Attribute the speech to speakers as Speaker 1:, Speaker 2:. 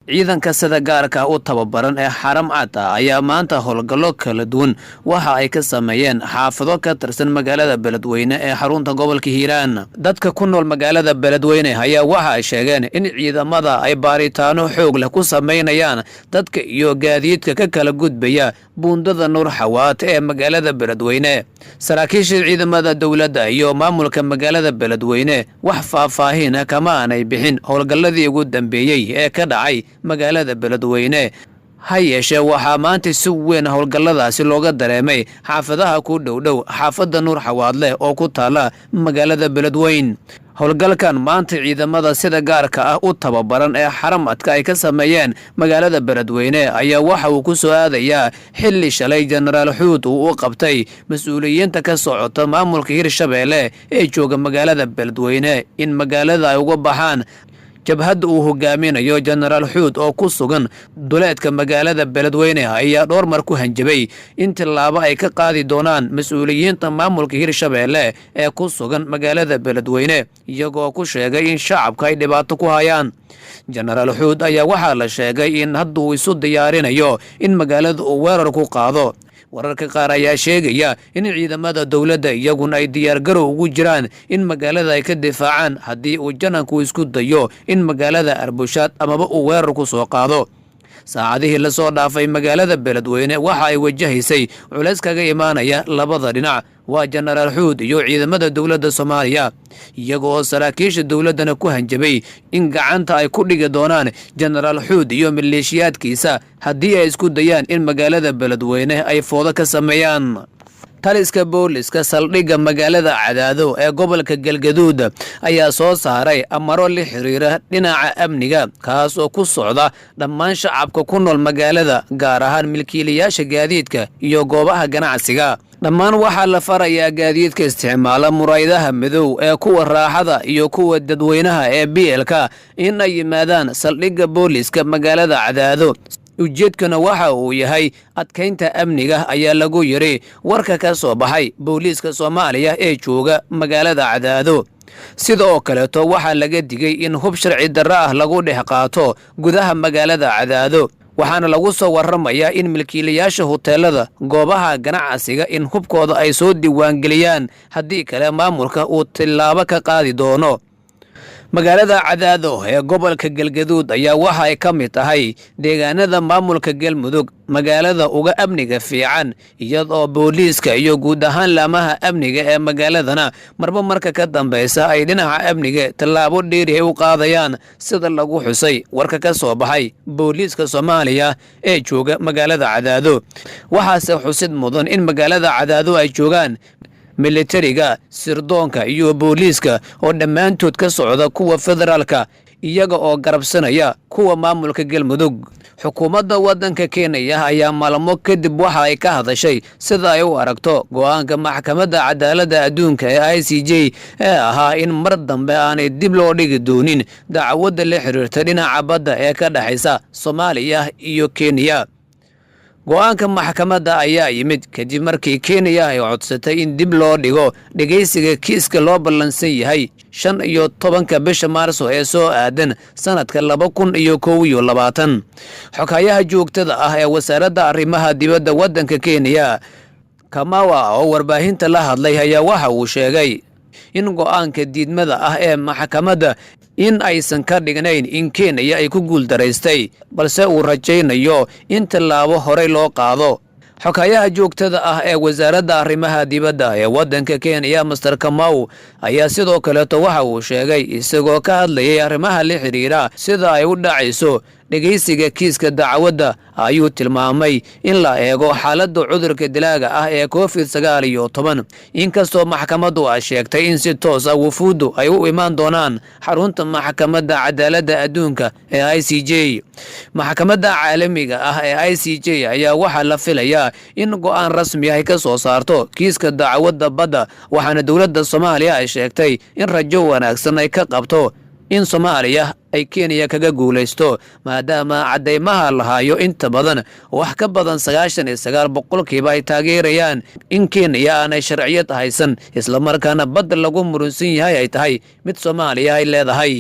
Speaker 1: Ciidanka sida gaarka u tababaran ee Xaram Cad ayaa maanta howlgallo kala duwan waxa ay ka sameeyeen xaafado ka tirsan magaalada Beledweyne ee xarunta gobolka Hiiraan. Dadka ku nool magaalada Beledweyne ayaa waxa ay sheegeen in ciidamada ay baaritaano xoog leh ku sameynayaan dadka iyo gaadiidka ka kala gudbaya buundada Nuur Xawaat ee magaalada Beledweyne. Saraakiisha ciidamada dowladda iyo maamulka magaalada Beledweyne wax faahfaahin kama aanay bixin howlgalladii ugu dambeeyey ee ka dhacay magaalada Beledweyne. Ha yeeshee, waxaa maanta si weyn howlgalladaasi looga dareemay xaafadaha ku dhowdhow xaafadda Nuur Xawaadleh oo ku taala magaalada Beledweyn. Howlgalkan maanta ciidamada sida gaarka ah u tababaran ee Xaramadka ay ka sameeyeen magaalada Beledweyne ayaa waxa uu ku soo aadayaa xilli shalay Jenaraal Xuud uu u qabtay mas-uuliyiinta ka socota maamulka Hirshabeelle ee jooga magaalada Beledweyne in magaalada ay uga baxaan jabhadda uu hogaaminayo Jenaraal Xuud oo ku sugan duleedka magaalada Beledweyne. Ayaa dhowr mar ku hanjabay in tillaabo ay ka qaadi doonaan mas-uuliyiinta maamulka Hirshabeelle ee ku sugan magaalada Beledweyne, iyagoo ku sheegay in shacabka ay dhibaato ku hayaan. Jenaraal Xuud ayaa waxaa la sheegay in hadda uu isu diyaarinayo in magaalada uu weerar ku qaado. Wararka qaar ayaa sheegaya in ciidamada dowladda iyaguna ay diyaargarow ugu jiraan in magaalada ay ka difaacaan haddii uu jananku isku dayo in magaalada arbushaad amaba uu weerar ku soo qaado. Saacadihii lasoo dhaafay, magaalada Beledweyne waxa ay wajahaysay culays kaga imaanaya labada dhinac, waa Jenaraal Xuud iyo ciidamada dowladda Soomaaliya, iyaga oo saraakiisha dowladdana ku hanjabay in gacanta ay ku dhigi doonaan Jenaraal Xuud iyo maleeshiyaadkiisa haddii ay isku dayaan in magaalada Beledweyne ay foodo ka sameeyaan. Taliska booliska saldhigga magaalada Cadaado ee gobolka Galgaduud ayaa soo saaray amaro la xiriira dhinaca amniga, kaas oo ku socda dhammaan shacabka ku nool magaalada, gaar ahaan milkiilayaasha gaadiidka iyo goobaha ganacsiga. Dhammaan waxaa la farayaa gaadiidka isticmaala muraydaha madow ee kuwa raaxada iyo kuwa dadweynaha ee BLka in ay yimaadaan saldhigga booliska magaalada Cadaado. Ujeedkana waxa uu yahay adkaynta amniga, ayaa lagu yidhi warka ka soo baxay booliiska Soomaaliya ee jooga magaalada Cadaado. Sidoo kaleeto, waxaa laga digay in hub sharci darro ah lagu dhex qaato gudaha magaalada Cadaado, waxaana lagu soo warramayaa in milkiilayaasha huteelada, goobaha ganacsiga in hubkooda ay soo diiwaangeliyaan, haddii kale maamulka uu tillaabo ka qaadi doono. Magaalada Cadaado ee gobolka Galgaduud ayaa waxa ay ka mid tahay deegaanada maamulka Galmudug magaalada uga amniga fiican, iyadoo booliiska iyo guud ahaan laamaha amniga ee magaaladana marba marka ka dambeysa ay dhinaca amniga tallaabo dheeri ay u qaadayaan, sida lagu xusay warka ka soo baxay booliiska Soomaaliya ee jooga magaalada Cadaado. Waxaase xusid mudan in magaalada Cadaado ay joogaan militariga, sirdoonka iyo booliiska oo dhammaantood ka socda kuwa federaalka, iyaga oo garabsanaya kuwa maamulka Galmudug. Xukuumadda waddanka Kenya ayaa maalmo kadib waxa ay ka hadashay sida ay u aragto go'aanka Maxkamadda Cadaaladda Adduunka ee ICJ ee ahaa in mar dambe aanay dib loo dhigi doonin dacwadda la xiriirta dhinaca badda ee ka dhexaysa Soomaaliya iyo Kenya. Go'aanka maxkamadda ayaa yimid kadib markii Kenya ay codsatay in dib loo dhigo dhegaysiga kiiska loo ballansan yahay 15-ka bisha Maarso ee soo aadan sanadka 2021. Xoghayaha joogtada ah ee Wasaaradda Arrimaha Dibadda waddanka Kenya, Kamawa, oo warbaahinta la hadlay ayaa waxa uu sheegay in go'aanka diidmada ah ee maxkamadda in aysan ka dhignayn in Kenya ay ku guuldaraystay, balse uu rajaynayo in tallaabo horey loo qaado. Xoghayaha joogtada ah ee Wasaaradda Arrimaha Dibadda ee waddanka Kenya, Mister Kamau, ayaa sidoo kaleeto waxa uu sheegay, isagoo ka hadlayay arrimaha la xiriira sida ay u dhacayso dhegaysiga kiiska dacwadda, ayuu tilmaamay in la eego xaaladda cudurka dilaaga ah ee COVID-19, inkastoo maxkamaddu ay sheegtay in si toos ah wufuuddu ay u imaan doonaan xarunta Maxkamadda Cadaaladda Adduunka ee ICJ. Maxkamadda caalamiga ah ee ICJ ayaa waxaa la filayaa in go'aan rasmi ah ay ka soo saarto kiiska dacwadda badda, waxaana dowladda Soomaaliya ay sheegtay in rajo wanaagsan ay ka qabto in Soomaaliya ay Kenya kaga guulaysto, maadaama caddaymaha la hayo inta badan, wax ka badan 99% ay taageerayaan in Kenya aanay sharciyad haysan, islamarkaana badda lagu murunsan yahay ay tahay mid Soomaaliya ay leedahay.